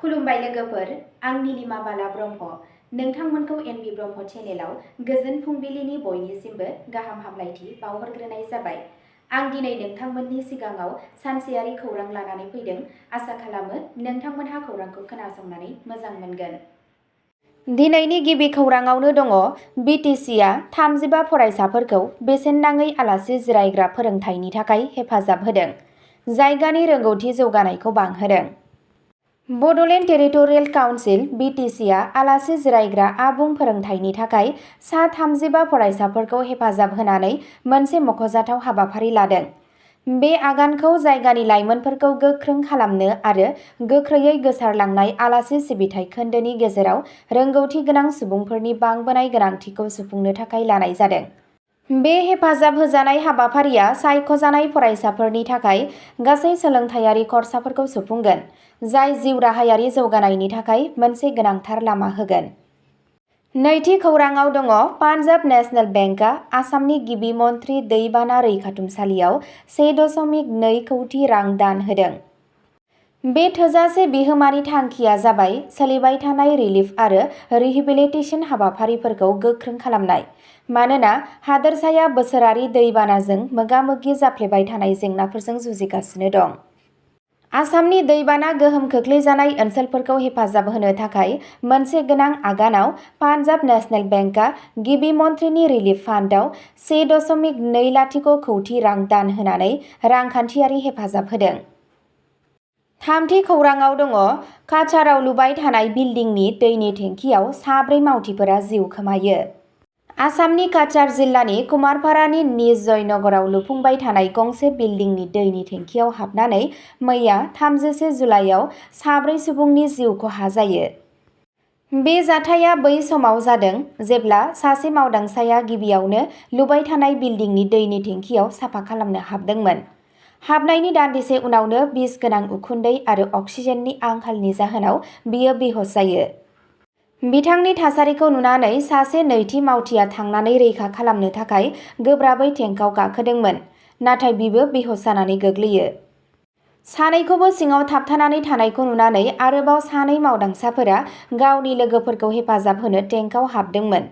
खुलुमबाय लोगोफोर, आं नीलिमा बाला ब्रह्म। नोंथांमोनखौ एनबि ब्रह्म चेनेलाव गोजोन फुंबिलिनि बयनिसिमबो गाहाम हामलायथि बावहरग्रोनाय जाबाय। आं दिनै नोंथांमोननि सिगाङाव सानसेयारि खौरां लानानै फैदों। आसा खालामो नोंथांमोनहा खौरांखौ खोनासंनानै मोजां मोनगोन। दिनैनि गिबि खौराङावनो दङ बिटिसिआ 35 फरायसाफोरखौ बेसेन नाङै आलासि जिरायग्रा फोरोंथायनि थाखाय हेफाजाब होदों। जायगानि रोंगौथि जौगानायखौ बांहोदों। बड'लेण्ड टेरिटरियेल काउन्सिल (बिटिसिआ) आलासि जिरायग्रा आबुं फोरोंथायनि थाखाय सा 35 फरायसाफोरखौ हेफाजाब होनानै मोनसे मख'जाथाव हाबाफारि लादों। बे आगानखौ जायगानि लाइमोनफोरखौ गोख्रों खालामनो आरो गोख्रैयै गोसारलांनाय आलासि सिबिथाइ खोन्दोनि गेजेराव रोंगौथि गोनां सुबुंफोरनि बांबोनाय गोनांथिखौ सुफुंनो थाखाय लानाय जादों। बे हेफाजाब होजानाय हाबाफारिया सायख'जानाय फरायसाफोरनि थाखाय गासै सोलोंथायारि खर्साफोरखौ सुफुंगोन, जाय जिउ राहायारि जौगानायनि थाखाय मोनसे गोनांथार लामा होगोन। नैथि खौराङाव दङ पान्जाब नेशनेल बेंकआ आसामनि गिबि मन्थ्रि दैबाना रैखाथुमसालियाव 1.2 कौटि रां दान होदों। बे थोजासे बिहोमानि थांखिया जाबाय सोलिबाय थानाय रिलिफ आरो रिहेबिलिटेसन हाबाफारिफोरखौ गोख्रों खालामनाय, मानोना हादोरसाया बोसोरारि दैबानाजों मोगा-मोगि जाफ्लेबाय थानाय जेंनाफोरजों जुजिगासिनो दं। आसामनि दैबाना गोहोम खोख्लैजानाय ओनसोलफोरखौ हेफाजाब होनो थाखाय मोनसे गोनां आगानाव पान्जाब नेशनेल बेंकआ गिबि मन्थ्रिनि रिलिफ फान्डआव 1.20 कौटि रां दान होनानै रांखान्थियारि हेफाजाब होदों। थामथि खौराङाव दङ काछाराव लुबाय थानाय बिल्डिंनि दैनि टेंकियाव 4 मावथिफोरा जिउ खोमायो। आसामनि काछार जिल्लानि कुमारपारानि निज जयनगराव लुफुंबाय थानाय गंसे बिल्डिंनि दैनि टेंकियाव हाबनानै मैया 31 जुलाइआव 4 सुबुंनि जिउ खहा जायो। बे जाथाया बै समाव जादों जेब्ला सासे मावदांसाया गिबियावनो लुबाय थानाय बिल्डिंनि दैनि टेंकियाव साफा खालामनो हाबदोंमोन। हाबनायनि दान्दिसे उनावनो बिस गोनां उखुन्दै आरो अक्सिजेननि आंखालनि जाहोनाव बियो बेहोश जायो। बिथांनि थासारिखौ नुनानै सासे नैथि मावथिआ थांनानै रैखा खालामनो थाखाय गोब्राबै टेंकआव गाखोदोंमोन, नाथाय बिबो बेहोश जानानै गोग्लैयो। सानैखौबो सिङाव थाबथानानै थानायखौ नुनानै आरोबाव 2 मावदांसाफोरा गावनि लोगोफोरखौ हेफाजाब होनो टेंकआव हाबदोंमोन।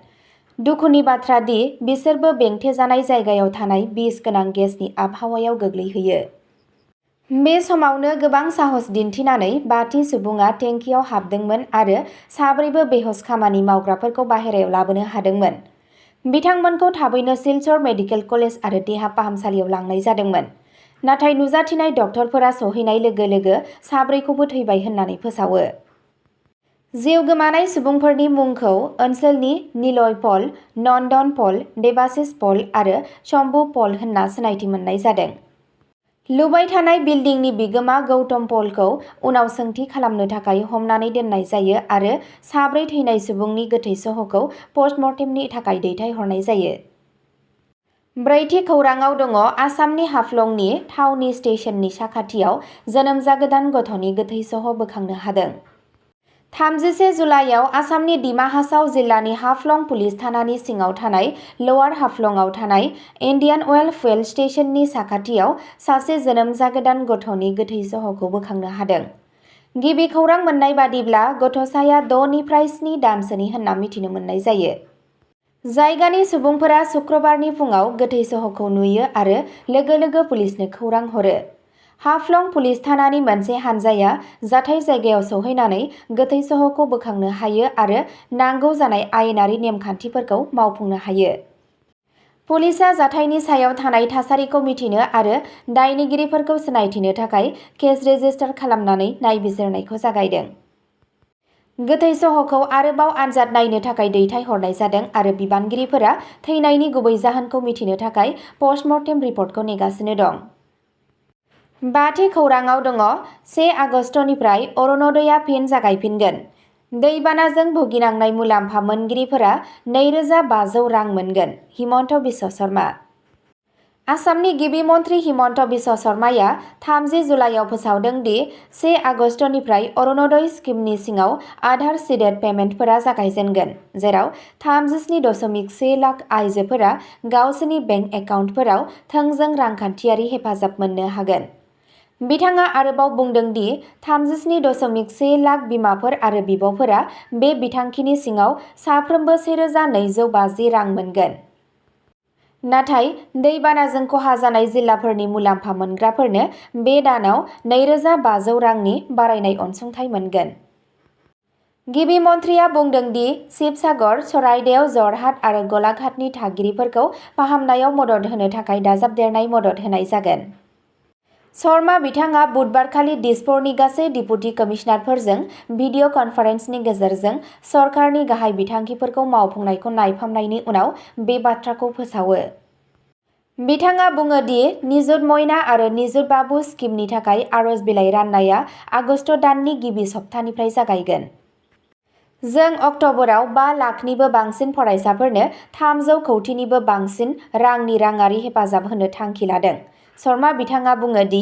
दुखुनि बाथ्रा दि बिसोरबो बेंथेजानाय जायगायाव थानाय बिस गोनां गेसनि आबहावायाव गोग्लैहैयो। बे समावनो गोबां साहस दिन्थिनानै 5थि सुबुङा टेंकियाव हाबदोंमोन आरो 4बो बेहोश खामानि मावग्राफोरखौ बाहेरायाव लाबोनो हादोंमोन। बिथांमोनखौ थाबैनो सिलचर मेडिकेल कलेज आरो देहा फाहामसालियाव लांनाय जादोंमोन, नाथाय नुजाथिनाय डक्टरफोरा सौहैनाय लोगो लोगो 4खौबो थैबाय होननानै फोसावो। जिउ गोमानाय सुबुंफोरनि मुंखौ ओनसोलनि निलय पल, नन्दन पल, देबाशिष पल आरो शम्भु पल होनना सिनायथि मोननाय जादों। लुबाय थानाय बिल्डिंनि बिगोमा गौतम पलखौ उनाव सोंथि खालामनो थाखाय हमनानै दोननाय जायो आरो 4 थैनाय सुबुंनि गोथै सह'खौ पस्टमर्टेमनि थाखाय दैथायहरनाय जायो। ब्रैथि खौराङाव दङ आसामनि हाफ्लंनि थावनि स्टेशननि साखाथियाव जोनोम जागोदान गथ'नि गोथै सह' बोखांनो हादों। 31 जुलाइआव आसामनि डिमा हासाव जिल्लानि हाफ्लं पुलिस थानानि सिङाव थानाय लवार हाफ्लंआव थानाय इन्डियान अइल फुएल स्टेशननि साखाथियाव सासे जोनोम जागोदान गथ'नि गोथै सह'खौ बोखांनो हादों। गिबि खौरां मोननाय बादिब्ला गथ'साया 6 निफ्राय 7 दानसोनि होनना मिथिनो मोननाय जायो। जायगानि सुबुंफोरा शुक्रबारनि फुङाव गोथै सह'खौ नुयो आरो लोगो लोगो पुलिसनो खौरां हरो। हाफ्लं पुलिस थानानि मोनसे हानजाया जाथाय जायगायाव सौहैनानै गोथै सह'खौ बोखांनो हायो आरो नांगौ जानाय आयेनारि नेमखान्थिफोरखौ मावफुंनो हायो। पुलिसआ जाथायनि सायाव थानाय थासारिखौ मिथिनो आरो दायनिगिरिफोरखौ सिनायथिनो थाखाय केस रेजिस्टार खालामनानै नायबिजिरनायखौ जागायदों। गोथै सह'खौ आरोबाव आनजाद नायनो थाखाय दैथायहरनाय जादों आरो बिबानगिरिफोरा थैनायनि गुबै जाहोनखौ मिथिनो थाखाय पस्टमर्टेम रिपर्टखौ नेगासिनो दं। 5थि खौराङाव दङ 1 आगस्तनिफ्राय अरुण'दयआ फिन जागायफिनगोन। दैबानाजों भुगिनांनाय मुलाम्फा मोनगिरिफोरा 2,500 रां मोनगोन। हिमन्त बिश्व शर्मा। आसामनि गिबि मन्थ्रि हिमन्त बिश्व शर्माया 30 जुलाइआव फोसावदों दि 1 आगस्तनिफ्राय अरुण'दय स्किमनि सिङाव आधार सिडेड पेमेन्टफोरा जागायजेनगोन, जेराव 37.1 लाख आइजोफोरा गावसोरनि बेंक एकाउन्टफोराव थोंजों रांखान्थियारि हेफाजाब मोननो हागोन। बिथाङा आरोबाव बुंदों दि 37.1 लाख बिमाफोर आरो बिब'फोरा बे बिथांखिनि सिङाव साफ्रोमबो 1,250 रां मोनगोन। नाथाय दैबानाजों खहा जानाय जिल्लाफोरनि मुलाम्फा मोनग्राफोरनो बे दानाव 2,500 रांनि बारायनाय अनसुंथाइ मोनगोन। गिबि मन्थ्रिया बुंदों दि शिबसागर, चराइदेव, जरहाट आरो गलाघाटनि थागिरिफोरखौ फाहामनायाव मदद होनो थाखाय दाजाबदेरनाय मदद होनाय जागोन। शर्मा बिथाङा बुधबारखालि दिसपुरनि गासै डिपुटि कमिशनारफोरजों भिडिअ' कनफारेन्सनि गेजेरजों सरकारनि गाहाय बिथांखिफोरखौ मावफुंनायखौ नायफामनायनि उनाव बे बाथ्राखौ फोसावो। बिथाङा बुङो दि निजुत मयना आरो निजुत बाबु स्किमनि थाखाय आर'ज बिलाइ राननाया आगस्त दाननि गिबि सप्तानिफ्राय जागायगोन। जों अक्ट'बराव 5 लाखनिबो बांसिन फरायसाफोरनो 300 कौटिनिबो बांसिन रांनि राङारि हेफाजाब होनो थांखि लादों। शर्मा बिथाङा बुङो दि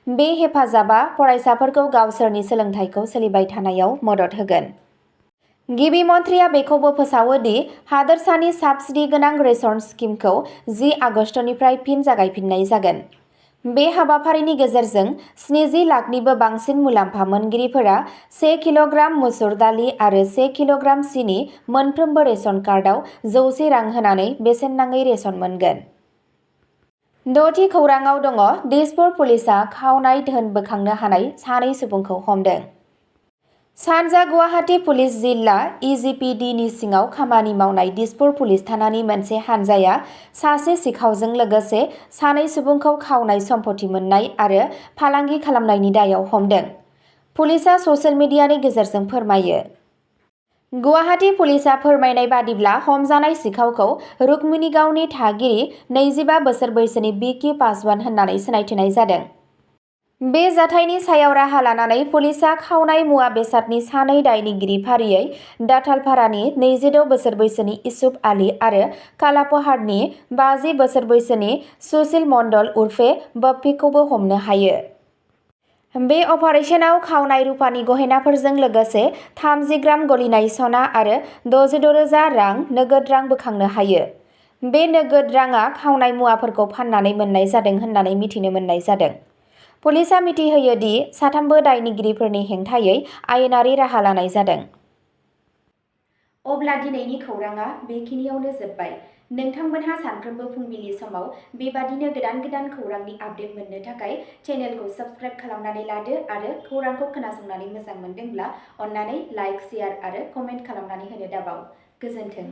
बे हेफाजाबा फरायसाफोरखौ गावसोरनि सोलोंथायखौ सोलिबाय थानायाव मदद होगोन। गिबि मन्थ्रिया बेखौबो फोसावो दि हादोरसानि साब्सिडी गोनां रेशन स्किमखौ 10 आगस्तनिफ्राय फिन जागायफिननाय जागोन। बे हाबाफारिनि गेजेरजों 70 लाखनिबो बांसिन मुलाम्फा मोनगिरिफोरा 1 किल'ग्राम मुसुर दालि आरो 1 किल'ग्राम सिनि मोनफ्रोमबो रेशन कार्डआव 100 रां होनानै बेसेन नाङै रेशन मोनगोन। द'थि खौराङाव दङ दिसपुर पुलिसआ खावनाय धोन बोखांनो हानाय 2 सुबुंखौ हमदों। सानजा गुवाहाटी पुलिस जिल्ला (इजिपिडि)नि सिङाव खामानि मावनाय दिसपुर पुलिस थानानि मोनसे हानजाया सासे सिखावजों लोगोसे 2 सुबुंखौ खावनाय सम्पथि मोननाय आरो फालांगि खालामनायनि दायाव हमदों, पुलिसआ ससियेल मिडियानि गेजेरजों फोरमायो। गुवाहाटी पुलिसआ फोरमायनाय बादिब्ला हमजानाय सिखावखौ रुक्मिणीगावनि थागिरि 25 बोसोर बैसोनि बिकी पासवान होननानै सिनायथिनाय जादों। बे जाथायनि सायाव राहा लानानै पुलिसआ खावनाय मुवा बेसादनि 2 दायनिगिरि फारियै दाथालपारानि 26 बोसोर बैसोनि इउसुफ आली आरो कालापहाडनि 50 बोसोर बैसोनि सुशील मण्डल उर्फे बप्पीखौबो हमनो हायो। बे अपारेशनाव खावनाय रुपानि गहेनाफोरजों लोगोसे 30 ग्राम गलिनाय सना आरो 66,000 रां नोगोद रां बोखांनो हायो। बे नोगोद राङा खावनाय मुवाफोरखौ फाननानै मोननाय जादों होननानै मिथिनो मोननाय जादों। पुलिसआ मिथिहोयो दि साथामबो दायनिगिरिफोरनि हेंथायै आयेनारि राहा लानाय जादों। अब्ला दिनैनि खौराङा बेखिनियावनो जोबबाय। नोंथांमोनहा सानफ्रोमबो फुंबिलि समाव बेबादिनो गोदान खौरांनि आपडेट मोननो थाखाय चेनेलखौ साबस्क्राइब खालामनानै लादो आरो खौरांखौ खोनासंनानै मोजां मोनदोंब्ला अन्नानै लाइक, शेयार आरो कमेन्ट खालामनानै होनो दाबाव। गोजोन्थों।